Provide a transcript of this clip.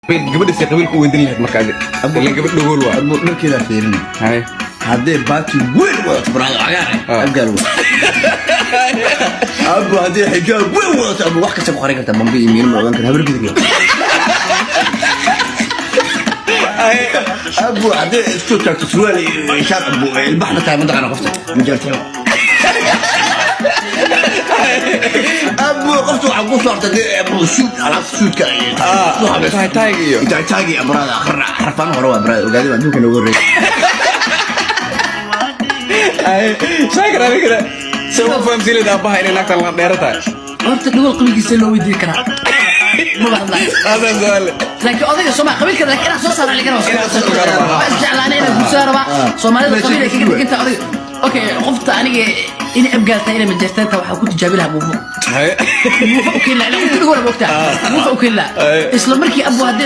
Gabadhiisa qabiilka u weydiin lahayd marka adi, ileen gabadh dhagool waa. Abu, dharkeedaa fiirinay. Haddee baati weyn wadato, brother, cagaar ah, Abgaal wa. Abu, haddii xijaab weyn wadato, abu, wax kasta ku qarin kartaa, bambi iyo miino ma ogaan kara, habar gidir. Abu, haddii isku taagto surwaal iyo shaar, abu, ilbaxna tahay, mataqaana qofta majartay. Abu, qofta waxaa ku soo hartay abu suud, alaabta suudka iyo tahay-taayga iyo tahay-taayga iyo, brother, xarfaan hore waa, brother, ogaadi baa adduunka noogu horreeyay. Haye, Shaakir, adigana see ugu fahamsiin lahayd aabbaha inay naagtan la dheero tahay? Horta dhagool qabiilkiisa loo weydiin karaa? Maba hadlaayo. Hasan su'aale. Laakiin odayga Soomaa qabiilka, laakiin inaan soo saara laga rabaa. Inaan soo saaro rabaa. Waa isjeclaanay, inaan guursadaa rabaa. Soomaalida qabiil ay kaga degan tahay odayga. Okay, qofta aniga inay Abgaal tahay, inay Majeerteen tahay, waxaa ku tijaabi lahaa muufo. Muufo u keeni lahaa, ilaa qofta dhagool ma ogtaa, muufo u keeni lahaa isla markii, abu, haddii